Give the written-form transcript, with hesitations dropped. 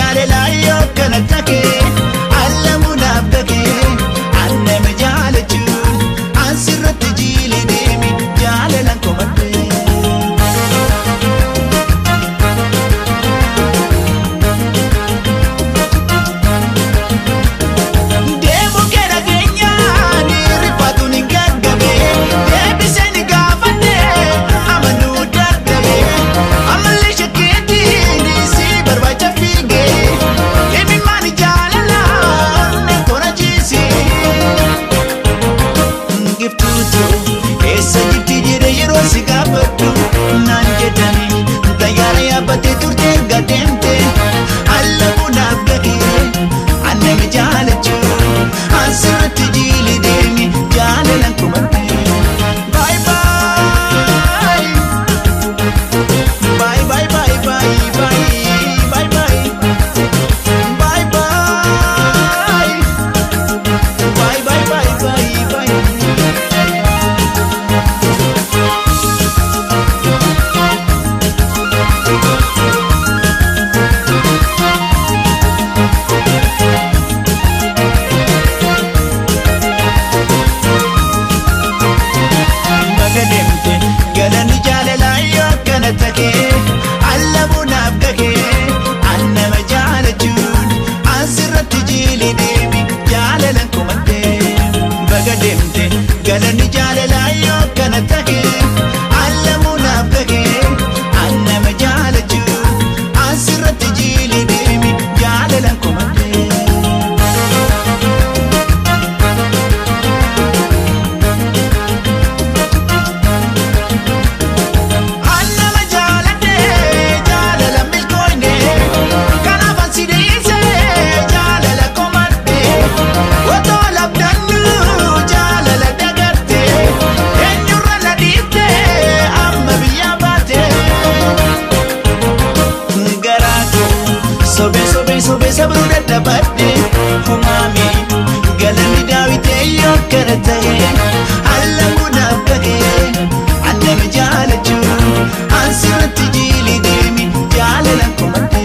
jaalalaa yoo kana ta'e allamuunaaf gahee annama jaalachuun ansirratti jiilee deemi jaalalaan komadde. Deemu kee dhageenyaan rifaatuun hin gaggabee deebisee ni gaafadhee amanuu dadhabee amalli shakkeetiin si barbaacha fiigee imimmaan jaalalaa na korachiise. Giftuutu eessa jirti jedhe yeroo si gaafadhu naan jedhani xayyaara yaabbattee turte erga deemte allamuunaaf gahee annami jaalachuun asirratti jiili deemi jaalalaan kumadde. Bye bye. Bye bye bye bye bye bye bye. Bye bye. Bye bye bye bye bye. Baga deemte galanni jaalalaa yoo akkana ta'e allamuunaaf gahee annama jaalachuun asirratti jiili deemi jaalalaan kumadde. Baga deemte galanni jaalalaa yoo akkana ta'e allamuunaaf gahee annama jaalachuun asirratti jiili deemi jaalalaan kumadde. Annama jaaladhee jaalala milkoonee kanaaf ansi dhiisee jaalala komadhee otoo labdannuu jaalala dagartee eenyurra na dhiiftee amma biyyaa baatee. Garaa koo sobee sobee sobee sabruu dadhabadhe homaami galanni daawitee yoo akkana ta'e allamuunaaf gahee annami jaalachuun ansirratti jiili deemi jaalalaan komadde.